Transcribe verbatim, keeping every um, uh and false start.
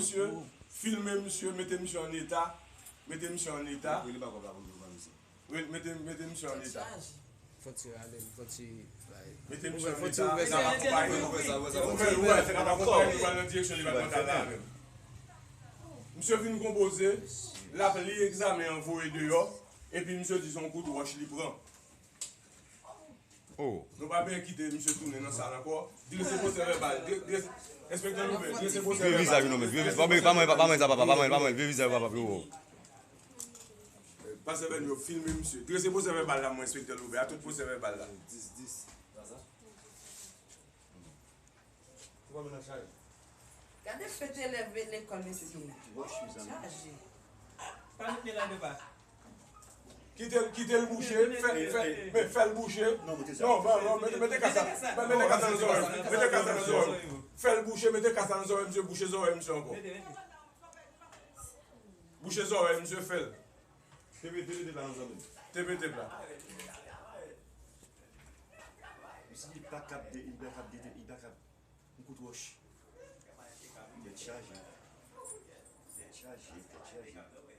Misye, filme misye, mete misye an eta, mete misye an eta. Mete, mete misye an eta. Mete misye an eta, n ap akonpaye l. Ouvè l, ouvè l, n ap akonpaye l, nou pral nan direksyon depatmantal la avè l. Misye vin konpoze, l ap li egzamen an, voye deyò, epi misye di se yon kout wòch li pran. Oh. Nou pa bezwen kite misye tounen nan sal ankò. Drese pwosè vèbal. Dre-, drese, enspektè Louvè, drese pwosè vèbal. Vye vizaj ou non, men. Vye vizaj. Pa mwen, pa mwen, pa mwen sa, papa. Pa mwen, pa mwen. Vye vizaj, papa, pli wo. Pastè Bènyo, filme misye. Drese pwosè vèbal la, mwen, enspektè Louvè. A tout pwosè vèbal la. Gade fete elèv lekòl mesye tounen. Chaje. Pa met men la depa. Kite l, kite l bouche, fè, fè, men fè l bouche. Non, non, mete, mete kasa, mete kasa nan zòrèy, mete kasa nan zòrèy. Fè l bouche, mete kasa nan zòrèy misye, bouche zòrèy misye ankò. Bouche zòrèy misye, fè l. Tepe, tepe, tepe la nan zòrèy. Tepe, tepe la. Misye li pa kab de, li pa kab de, li pa kab. Yon kout wòch. Tèt chaje. Tèt chaje, tèt chaje.